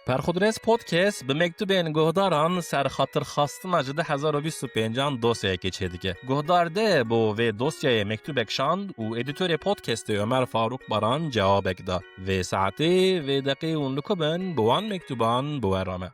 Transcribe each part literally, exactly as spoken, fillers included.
Perxudres Podcast bi mektubên guhdaran ser xatirxastina ji du hezar û bîst û pêncan dosyayekê çêdike. Guhdar de bo vê dosyayê mektubek şand û edîtorê podcastê Ömer Faruk Baran cewabek da. Vê saetê, vê deqê hûn li ku bin, bi wan mektuban bi we re me.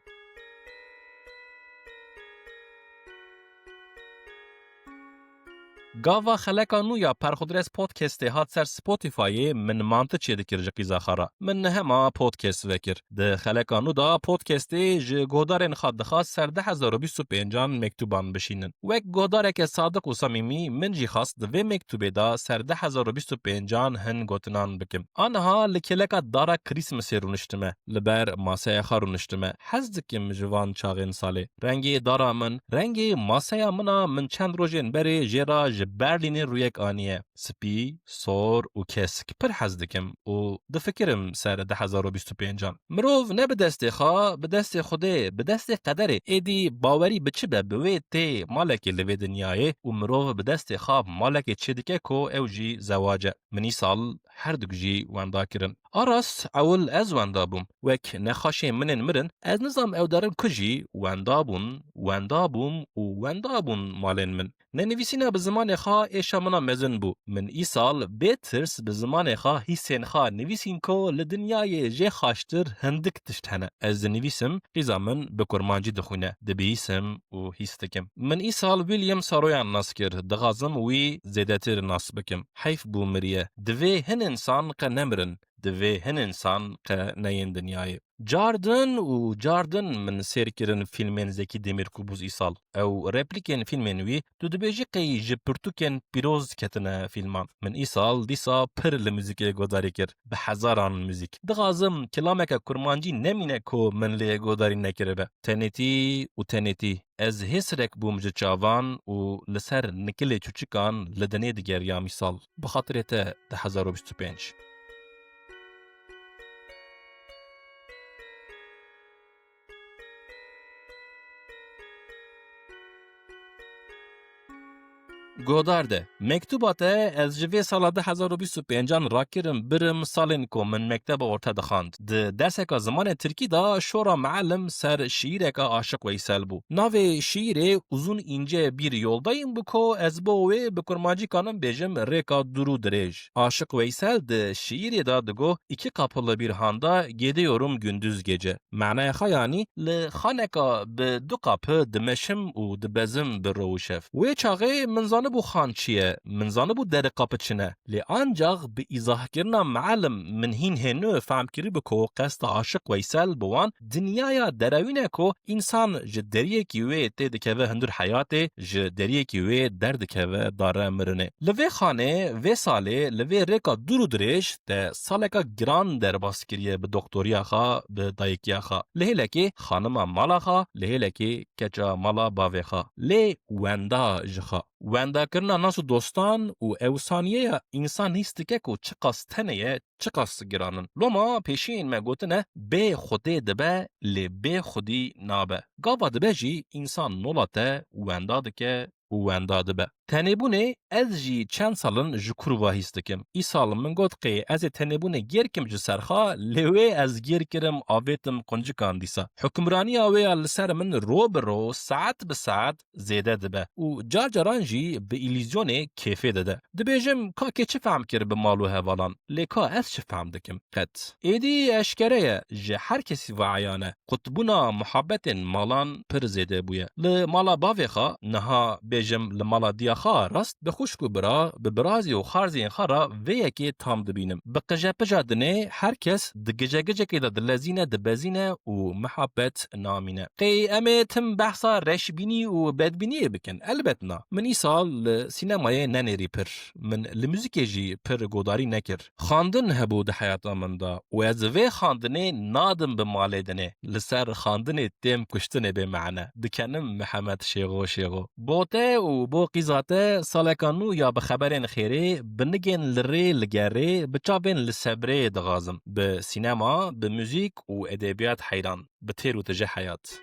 Gava xeleka nû ya Perxudres Podcastê hat ser Spotifyê, min mantî çêdikir ji qîza xwe re. Min hema podcast vekir. Di xeleka nû de podcastê ji guhdarên xwe dixwast ser du hezar û bîst û pêncan mektuban bişînin. Wek guhdareke sadiq û samîmî, min jî xwest di vê mektubê de ser du hezar û bîst û pêncan hin gotinan bikim. Aniha li kêleka dara Krîsmesê rûniştime. Li ber maseya xwe rûniştime. Hez dikim ji van çaxên salê. Rengê dara min, rengê maseya min a min çend rojên berê jê re ji Berlînê rûyek aniye. Spî, sor û kesk. Pir hez dikim û difikirim ser du hezar û bîst û pêncan. Mirov ne bi destê xwe, bi destê Xwedê, bi destê qederê. Êdî bawerî bi çi be, bi wê tê malekê li vê dinyayê û mirov bi destê xwe malekê çêdike ku ew jî zewac e. Min îsal her du jî wenda kirin. A rast, ewil ez wenda bûm. Wek nexaşê min ên mirin, ez nizam ew derin ku jî wenda bûn, wenda bûm û wenda bûn malên min. Nenivîsîna bi zimanê xwe êşa min a mezin bû. Min îsal bê tirs bi zimanê xwe hîsên xwe nivîsîn ku li dinyayê jê xaştir hindik tişt hene. Ez dinivîsim, qîza min bi kurmancî dixwîne, dibihîsim û hîs dikim. Min îsal William Saroyan nas kir, dixwazim wî zêdetir nas bikim. Heyf bû miriye. Divê hin însan qe nemirin, divê hin însan qe neyên dinyayê. Cardin û cardin min sêr kirin fîlmên Zekî Demîrkubuz îsal. Ew replîkên fîlmên wî, tu dibêjî qey ji pirtûkên pîroz ketine fîlman. Min îsal dîsa pir li muzîkê godarî kir. Bi hezaran muzîk. Dixwazim kilameke kurmancî nemîne ku min lê godarî nekiribe. Tenêtî û tenêtî. Ez hêsirek bûm ji çavan û li ser nikilê çûçikan li dinê digeriyam îsal. Bi xatirê te du hezar û bîst û pênc. Guhdar de, mektuba te ez ji vê sala du hezar û bîst û pêncan rakirim birim salên ku min mekteba orte dixwand. Di derseka zimanê tirkî de şora mealim ser şiîreka Aşiq Weysel bû. Navê şiîrê Uzun ince bir yoldayım bû ku ez bo wê bi kurmancî kanim bêjim rêka dûr û dirêj. Aşiq Weysel di şiîrê de digo, iki kapılı bir handa geziyorum gündüz gece. Manaya xwe yanî, li xaneka bi du qapî dimeşim û dibezim bi ro û şev. Wê çaxê min zanibû xan çi ye, min zanibû derê qapî çi ne. Lê ancax bi îzahkirina mealim min hîn hênû fehm kiribû ku qesta Aşiq Weysel bi wan dinyaya derewîn e ku însan ji deriyekî wê tê dikeve hundir heyatê, ji deriyekî wê derdikeve dare mirinê. Li vê xanê, vê salê, li vê rêka dûr û dirêj te saleka giran derbas kiriye bi doktoriya xwe, bi dayikiya xwe. Li hêlekê xanima mala xwe, li hêlekê keça mala bavê xwe. Lê wenda ji xwe. Wendakirina nas û dostan û ewsaniyeya însan hîs dike ku çiqas tenê ye, çiqas giran in. Loma pêşiyên me gotine, bê Xwedê dibe, lê bê Xwedî nabe. Gava dibe jî însan nola te wenda dike û wenda dibe. Tenêbûnê ez jî çend sal in ji kurva hîs dikim. Îsal min got qê ez ê tenêbûnê gêr kim ji ser xwe, lê wê ez gêr kirim avêtim quncikan dîsa. Hukimraniya wê ya li ser min ro bi ro, saet bi saet zêde dibe û car caran jî bi îlîzyonê kêfê dide. Dibêjim, ka kê çi fehm kir bi mal û hevalan, lê ka ez çi fehm dikim? Qet. Êdî eşkere ye, ji her kesî ve eyan e. Qutbûna muhabbetên malan pir zêde bûye. Li mala bavê xwe, niha bêjim li mala diya xwe, rast bi xwişk û bira, bi birazî û xarziyên xwe re vê yekê tam dibînim. Bi qijepija dinê her kes di gijegijekê de dilezîne, dibezîne û mihabet namîne. Qey em ê tim behsa reşbînî û bedbîniyê bikin? Elbet na. Min îsal li sînemayê nenêrî pir. Min li muzîkê jî pir godarî nekir. Xandin hebû di heyata min de û ez vê xandinê nadim bi malê dinê. Li ser xandinê têm kuştinê bê mane. Dikenim Mihemed şêxo şêxo. Bo te û bo qîza te saleka nû ya bi xeberên xêrê, bi nigên li rê li gerê, bi çavên li sebrê dixwazim. Bi sînema, bi muzîk û edebiyat heyran. Bi têr û tije heyat.